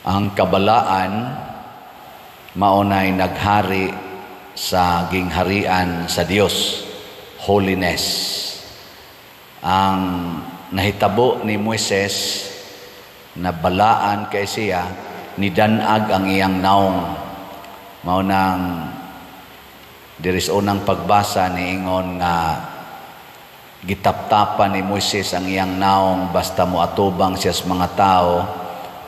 Ang kabalaan maunay naghari sa gingharian sa Dios, holiness. Ang nahitabo ni Moises, na balaan kay siya, nidanag ang iyang naong. Mao nang diri sa unang pagbasa niingon nga gitaptapan ni Moises ang iyang naong basta moatubang siya sa mga tao,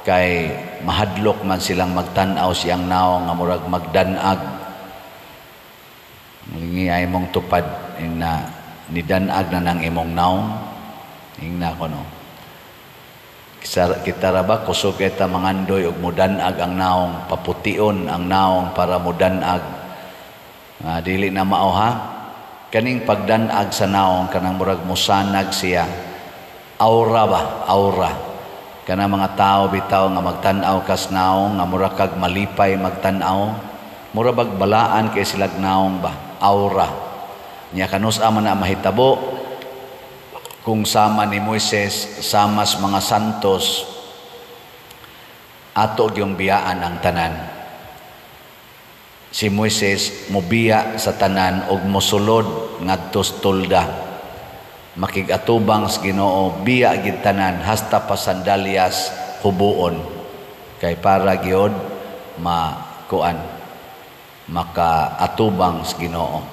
kay mahadlok man silang magtan-aw siyang naong nga murag magdanag. Lingi ay mong tupad ing na nidanag na nang imong naong, ingna ko, no? Kita ra ba, kusog kita mangandoy og mudanag ang naong, papution ang naong para mudanag. Dili na mao, ha. Kaning pagdanag sa naong, kanang murag musanag siya, aura ba, aura. Kana mga tao bitaw nga magtan-aw kas naong nga mura kag malipay magtan-aw, mura bag balaan kay silag naong ba, aura. Nya kanus-a man na mahitabo kung sama ni Moises, sama sa mga santos, ato gyung biyaan ang tanan? Si Moises mobiya sa tanan og mosulod ngadto sa tolda makig-atubang sa Ginoo. Biya gid tanan, hasta pa sandalyas hubuon, kay para gyud makuan, makaatubang sa Ginoo.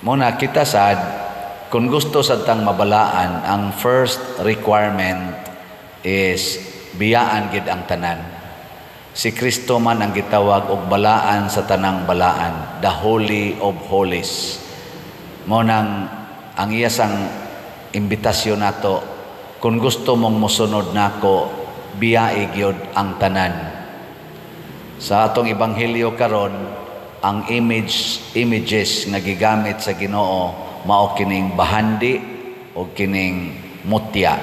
Muna kita sad, kung gusto sad tang mabalaan, ang first requirement is biyaan gid ang tanan. Si Kristo man ang gitawag og balaan sa tanang balaan, the Holy of Holies. Mo nang ang iya sang imbitasyon nato, kung gusto mong mosunod nako, biyai gyud ang tanan. Sa atong ebanghelyo karon, ang images nga gigamit sa Ginoo mao kining bahandi o kining mutya.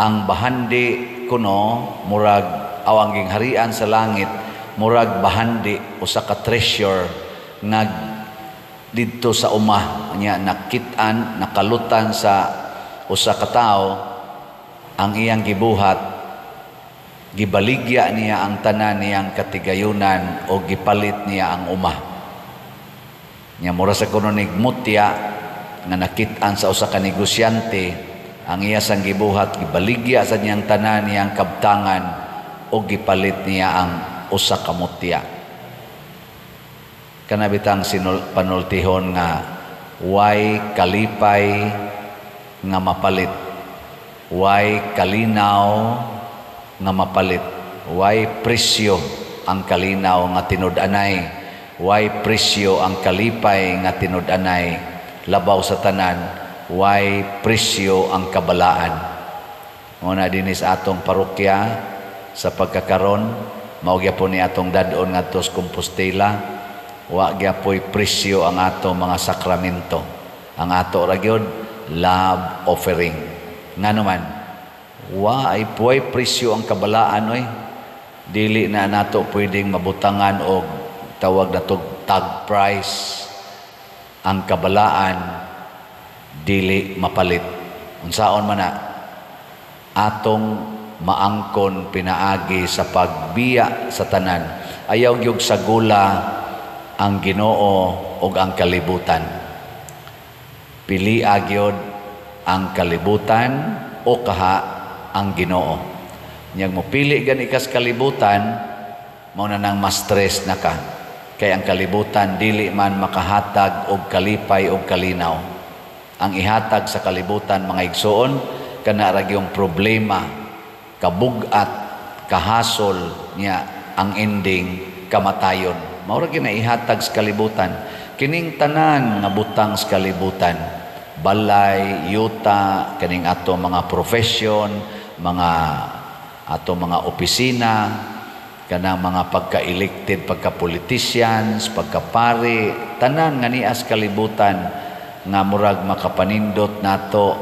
Ang bahandi kuno murag aw ang gingharian sa langit murag bahandi, usa ka treasure nga didto sa uma niya nakit-an, nakalutan sa usa ka tawo. Ang iyang gibuhat, gibaligya niya ang tanan niyang katigayunan o gipalit niya ang uma niya. Mura sa kuno nig mutya nga nakit-an sa usa ka negosyante. Ang iya sang gibuhat, gibaligya sa niyang tanan niyang kabtangan o gipalit niya ang usa ka mutya. Kana bitang sinul, panultihon nga way kalipay nga mapalit, way kalinaw nga mapalit, way presyo ang kalinaw nga tinud-anay, way presyo ang kalipay nga tinud-anay, labaw sa tanan, way presyo ang kabalaan. Muna dinhi sa atong parokya sa pagkakaron, mao gyapon ni atong dad-on ngadto sa Compostela, wa gyapoy presyo ang atong mga sakramento. Ang ato ra gyud, love offering. Ngano man wa ay puway presyo ang kabalaan, oy? Dili na nato pwedeng mabutangan og tawag na tag price. Ang kabalaan dili mapalit. Unsaon man na atong maangkon? Pinaagi sa pagbiya sa tanan. Ayaw gyud sagula ang Ginoo ug ang kalibutan. Pili gyud ang kalibutan o kaha ang Ginoo. Nyag mo pili gani kas kalibutan, mao na nang mas stress na ka. Kay ang kalibutan dili man makahatag og kalipay og kalinaw. Ang ihatag sa kalibutan, mga igsoon, kana ra gyung problema, kabugat, kahasol niya, ang ending kamatayon. Mao ra gyud na ihatag sa kalibutan. Kining tanan nga butang sa kalibutan, balay, yuta, kaning ato mga profession, mga ato mga opisina, kanang mga pagka-elected, pagka-politicians, pagka-pari, tanan nga nias kalibutan nga murag makapanindot nato,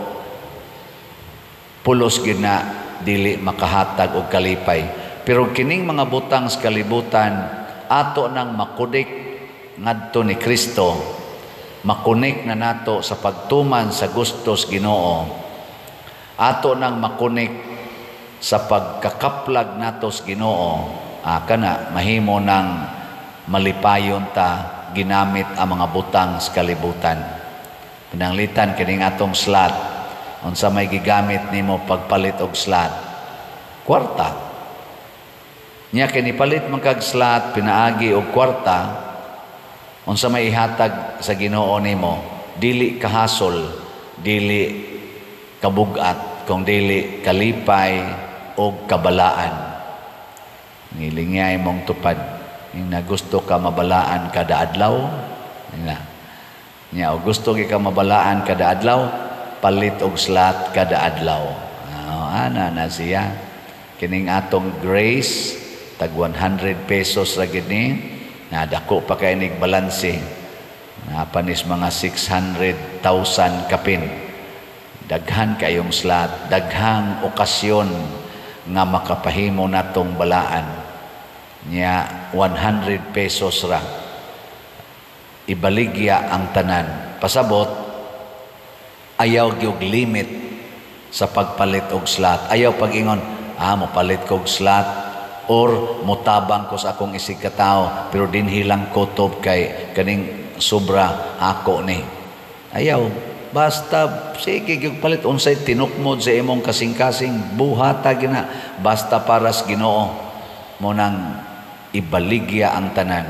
pulos gyud na dili makahatag og kalipay. Pero kining mga butang sa kalibutan ato nang makudik ngadto ni Kristo, makunik na nato sa pagtuman sa gustos Ginoo, ato nang makunik. Sa pagkakaplag nato sa Ginoo, kana mahimo nang malipayon ta ginamit ang mga butang sa kalibutan. Pananglitan kining atong slot, unsa may gigamit nimo pagpalit og slot? Kwarta. Nya kini palit man kag slot pinaagi og kwarta, unsa may ihatag sa Ginoo nimo? Dili kahasol, dili kabugat, kung dili kalipay og kabalaan. Nilingay mong tupad. Ing gusto ka mabalaan kada adlaw, ina. Nya og gusto gyud ka mabalaan kada adlaw, palit og slot kada adlaw. Ana na siya. Kining atong grace tag 100 pesos ra gid ni, na dako pa kay nig balanse. Napanis mga 600,000 kapin. Daghan kayong slot, daghang okasyon nga makapahimo natong balaan. Nya 100 pesos ra. Ibaligya ang tanan. Pasabot, ayaw gyud limit sa pagpalit og slot. Ayaw pag-ingon, mopalit kog slot or motabang ko sa akong isig katao pero dinhi lang kutob kay kaning sobra ako ni. Ayaw, basta sige gyud palit unsay tinukmod sa imong kasing-kasing, buhata gina basta para sa Ginoo mo nang ibaligya ang tanan.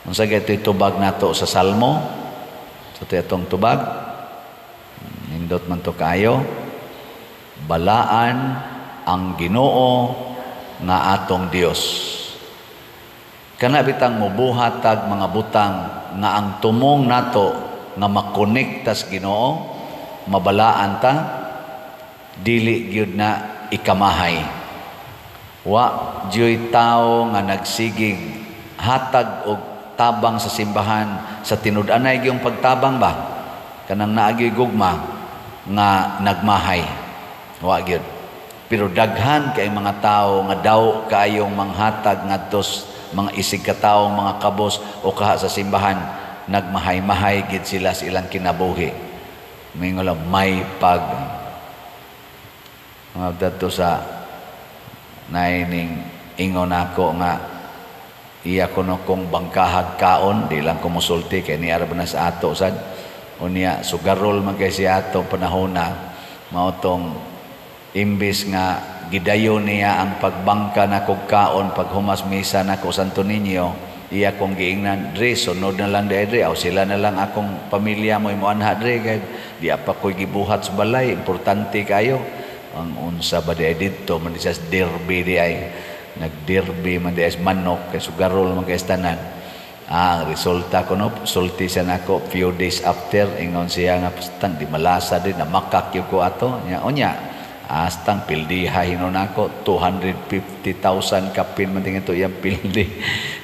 Unsa gaytoy tubag nato sa Salmo? Sa atong tubag, nindot man to kaayo. Balaan ang Ginoo nga atong Dios. Kana bitang mobuhat tag mga butang nga ang tumong nato nga makonekta sa Ginoo, mabalaan ta, dili gyud na ikamahay. Wa juy tawo nga nagsigig hatag og tabang sa simbahan sa tinud-anay gyung pagtabang ba, kanang naagyoy gugma nga nagmahay, wa gyud. Pero daghan kay mga tawo nga daw kaayong manghatag ngadto mga isig katawo, mga kabos o kaha sa simbahan, nagmahay-mahay gid sila sa ilang kinabuhi. Mingon lang may pag mga dadto sa naining ingon ako nga iya kuno kong bangkahag kaon, di lang ko mosulti kay niara ba na sa ato sad. Unya sugarol man kay siya ato panahona, mao tong imbis nga gidayon niya ang pagbangka na kog kaon paghumas misa nako Santo Niño, iya kong giingnan, "Dre, sunod na lang dre, aw sila na lang akong pamilya mo imo anha dre kay di pa ko'y gibuhat sa balay, importante kayo." Ang unsa ba di ay didto man di sa derby di ay nagderby man di ay manok kay sugarol man kay tanan. Ang resulta kuno, sulti siya nako few days after, ingon siya nga pastang di malasa din na makak ko ato nya. Unya astang pildiha hinon nako, 250,000 kapin man tingin to iyang pildi.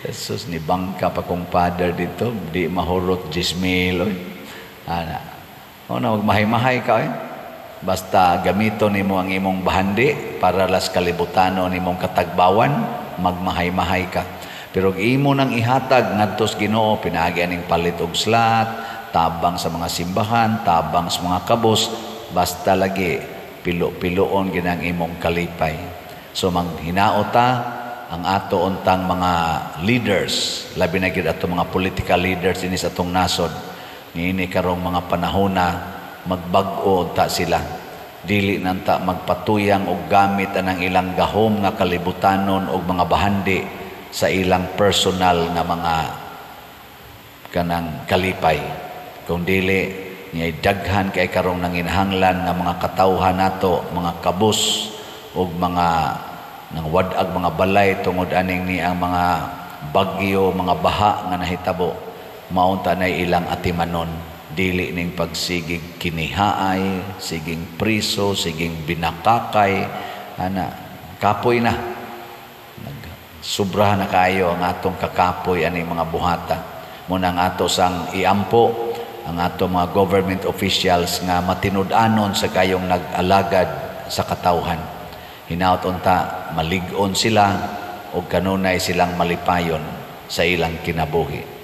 Jesus, ni bangka pa kong father dito, di mahurot 10,000 oy. Ana o na, magmahay-mahay ka eh. Basta gamito nimo ang imong bahandi para las kalibutano nimong katagbawan, magmahay-mahay ka. Pero imo nang ihatag ngadto sa Ginoo pinaagi aning palit og slot, tabang sa mga simbahan, tabang sa mga kabos, basta lagi pilo-piloon ginang imong kalipay. So manghinaot ta ang ato untang mga leaders, labi na gyud ato mga political leaders dinhi sa atong nasod, niini karong mga panahona magbag-o unta sila. Dili nanta magpatuyang og gamit anang ilang gahom nga kalibutanon og mga bahandi sa ilang personal nga mga kanang kalipay. Kung dili niya, daghan kay karong nanginahanglan nga mga katawhan nato, mga kabus og mga nang wad-ag mga balay tungod aning ni ang mga bagyo, mga baha nga nahitabo, maunta nay ilang atimanon. Dili ning pagsigig kinihaay, siging priso, siging binakakay, ana, kapoy na. Sobra na kayo ang atong kakapoy aning mga buhata. Muna ang ato sang iampo ang ato mga government officials nga matinud-anon sa kayong nag-alagad sa katawhan. Hinaot unta malig-on sila o kanunay silang malipayon sa ilang kinabuhi.